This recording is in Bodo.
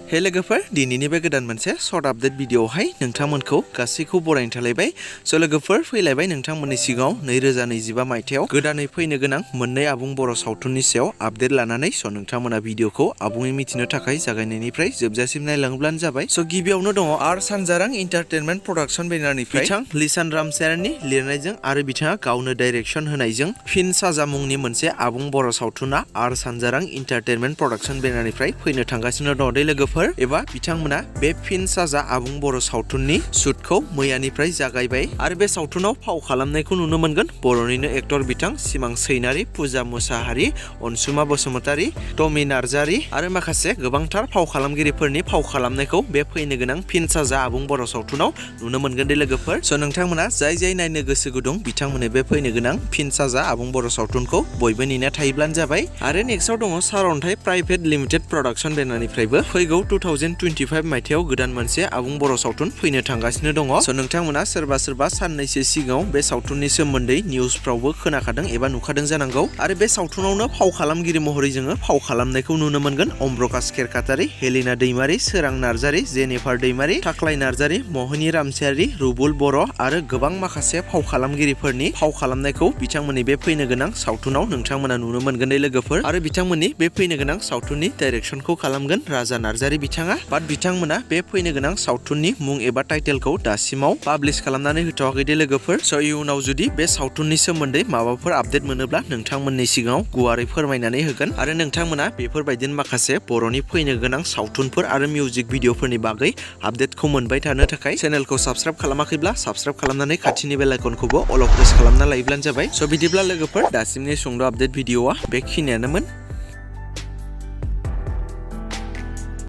हे लोगोफोर दिनैनि बे गोदान मोनसे शर्ट आपडेट भिडिअआवहाय नोंथांमोनखौ गासैखौ बरायनो थालायबाय। स' लोगोफोर फैलायबाय नोंथांमोननि सिगाङाव 2025 मायथाइयाव गोदानै फैनो गोनां मोननै आबुं बर' सावथुननि सायाव आपडेट लानानै स' नोंथांमोना भिडिअखौ आबुङै मिथिनो थाखाय जागायनायनिफ्राय जोबजासिम नायलांब्लानो जाबाय। स' गिबियावनो दङ आर सानजारां एन्टारटेनमेन्ट प्रडाक्शन बेनारनिफ्राय बिथां लिसान रामचारननि लिरनायजों आरो बिथाङा गावनो डाइरेक्शन होनायजों फिन साजा मुंनि मोनसे आबुं बर' सावथुना आर सानजारां एन्टारटेनमेन्ट प्रडाक्शन बेनारनिफ्राय फैनो थांगासिनो दङ दे लोगोफोर। एबा बिथांमोना बे फिन साजा आबुं बर' सावथुननि शुटखौ मैयानिफ्राय जागायबाय आरो बे सावथुनाव फाव खालामनायखौ नुनो मोनगोन बर'निनो एक्टर बिथां शिमां सैनारि, पूजा मुसाहारि, अनसुमा बसुमतारी, टमी नार्जारी आरो माखासे गोबांथार फाव खालामगिरिफोरनि फाव खालामनायखौ बे फैनो गोनां फिन साजा आबुं बर' सावथुनाव नुनो मोनगोन दे लोगोफोर। स' नोंथांमोना जाय नायनो गोसो गुदुं बिथांमोननो बे फैनो गोनां फिन साजा आबुं बर' सावथुनखौ बयबो नेना थायोब्लानो जाबाय। आरो नेक्स्टआव दङ सारअन्थाइ प्राइभेट लिमिटेड प्रडाक्शन बेनारनिफ्रायबो फैगौ 2025 मायथाइयाव गोदान मोनसे आबुं बर' सावथुन फैनो थांगासिनो दङ। स' नोंथांमोना सोरबा साननैसो सिगाङाव बे सावथुननि सोमोन्दै निउसफ्रावबो खोनाखादों एबा नुखादों जानांगौ। आरो बे सावथुनावनो फाव खालामगिरि महरै जोङो फाव खालामनायखौ नुनो मोनगोन अम्ब्रकाश खेरखातारि, हेलिना दैमारि, सोरां नार्जारि, जेनिफार दैमारि, थाख्लाय नार्जारि, मोहिनी रामसियारि, रुबुल बर' आरो गोबां माखासे फाव खालामगिरिफोरनि फाव खालामनायखौ बिथांमोननि बे फैनो गोनां सावथुनाव नोंथांमोना नुनो मोनगोन दे लोगोफोर। आरो बिथांमोननि बे फैनो गोनां सावथुननि डाइरेक्शनखौ खालामगोन राजा नार्जारि बिथाङा। बाट बिथांमोना बे फैनो गोनां सावथुननि मुं एबा टाइटेलखौ दासिमाव पाब्लिश खालामनानै होथ'वाखै दे लोगोफोर। स' इयुनाव जुदि बे सावथुननि सोमोन्दै माबाफोर आपडेट मोनोब्ला नोंथांमोननि सिगाङाव गुवारै फोरमायनानै होगोन। आरो नोंथांमोना बेफोरबायदिनो माखासे बर'नि फैनो गोनां सावथुनफोर आरो मिउजिक भिडिअफोरनि बागै आपडेटखौ मोनबाय थानो थाखाय चेनेलखौ साबस्क्राइब खालामाखैब्ला साबस्क्राइब खालामनानै खाथिनि बेल आइकनखौबो अल प्रेस खालामना लायोब्लानो जाबाय। स' बिदिब्ला लोगोफोर दासिमनि सुंद' आपडेट भिडिअआ बेखिनियानोमोन।